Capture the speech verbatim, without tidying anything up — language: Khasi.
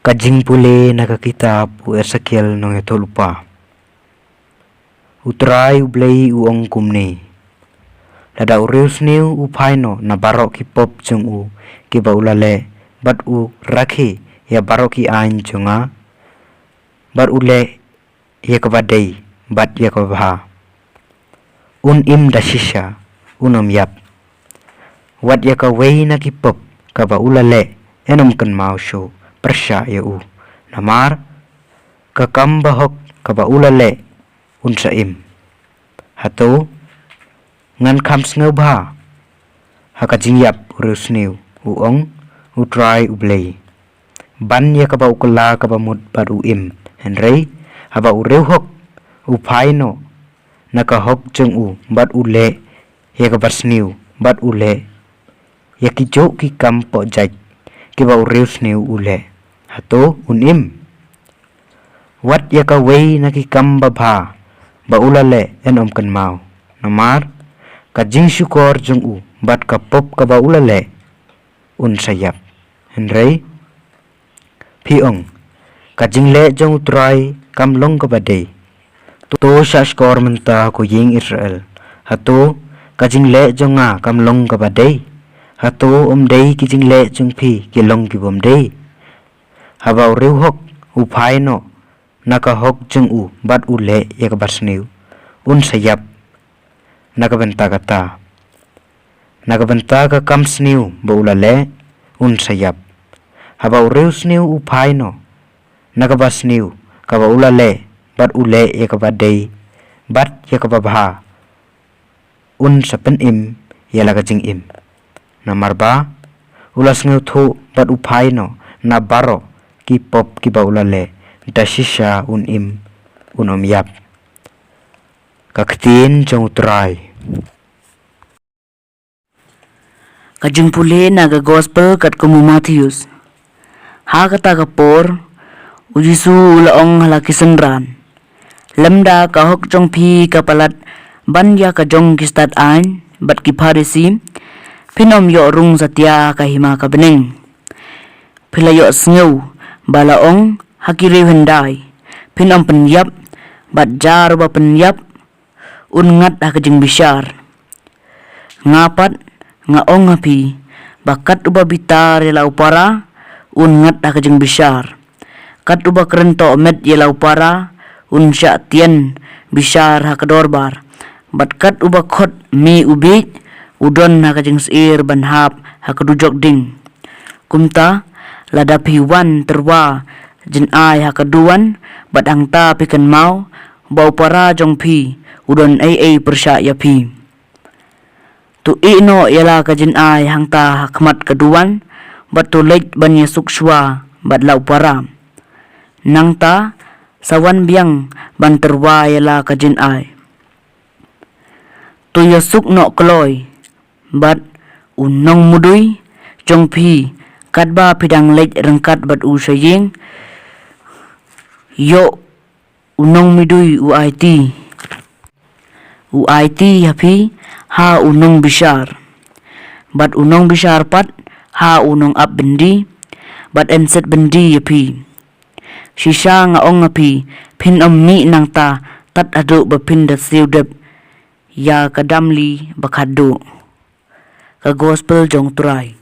Ka jingpule na ka kitab u Esekiel nongïathuhlypa. U Trai U Blei u ong kumne: Lada u riewsniew u phai noh na baroh ki pop jong u kiba u la leh, bad u rakhe ïa baroh ki aiñ jong nga, bad u leh ïa kaba dei bad ïa kaba bha, un im da shisha, un ym ïap. Wat ïa kawei na ki pop kaba u la leh yn ym kynmaw shuh pyrshah ïa u. Namar ka kam bahok kaba u la leh un sa im. Hato ngan kham sngewbha ha ka jingïap u riewsniew, u ong U Trai U Blei, ban ïa kaba u kylla kaba mut bad u im? Hynrei haba u riewhok u phai noh na ka hok jong u bad u leh ïa kaba sniew, bad u leh ïa kijuh ki kam pohjait kiba u riewsniew u leh, hato un im? Wat ïa kawei na ki kam babha ba u la leh yn ym kynmaw. Namar ka jingshukor jong u bad ka pop kaba u la leh, un sa ïap. Hynrei phi ong, ka jingleh jong U Trai kam long kaba dei. To shahshkor mynta, ko ïing Israel. Hato ka jingleh jong nga kam long kaba dei? Hato ym dei ki jingleh jong phi ki long ki bym dei? Haba u riewhok u phai noh na ka hok jong u bad u leh ïa kaba sniew, un sa ïap. Na ka bynta kata, na ka bynta ka kam sniew ba u la leh, un sa ïap. Haba u riewsniew u phai noh na kaba sniew kaba u la leh, bad u leh ïa kaba dei bad ïa kaba bha, un sa pynim ïa la ka jingim. Namar ba u la sngewthuh bad u phai noh na baroh ki pop kiba u la leh, da shisha un im, un ym ïap. Ka ktien jong U Trai. Ka jingpule na ka gospel katkum u Mathaios. Ha kata ka por, u Jisu u la ong ha la ki synran: Lymda ka hok jong phi ka palat ban ïa ka jong ki stad aiñ bad ki Pharisi, phin ym ïoh rung satia ka hima ka bneng. Phi la ïohsngew ba la ong ha ki riew hyndai: Phin ym pynïap, bad jar uba pynïap un ngat ha ka jingbishar. Nga pat nga ong ha phi ba kat uba bitar ïa la u para un ngat ha ka jingbishar. Kat uba kren tohmet ïa la u para un shah tian bishar ha ka dorbar. Bad kat uba khot mih u bieit u don ha ka jingsyier ban hap ha ka dujok ding. Kumta, lada phi wan tyrwa jynai ha ka duwan, bad hangta phi kynmaw ba u para jong phi u don ei ei pyrshah ïa phi, to ïeh noh ïa la ka jynai hangta ha khmat ka duwan, bad to leit ban ïasuk shuwa bad la u para. Nangta sa wan biang ban tyrwa ïa la ka jynai. To ïasuk noh kloi bad u nongmudui jong phi katba phi dang leit ryngkat bad u sha ïing. Ïoh u nongmudui u aiti, u aiti ha phi ha u nongbishar, bad u nongbishar pat ha u nongap byndi, bad yn set byndi ïa phi. Shisha nga ong ha phi, phin ym mih nangta tad haduh ba phin da siew dep ïa ka damli ba khatduh. Ka gospel jong U Trai.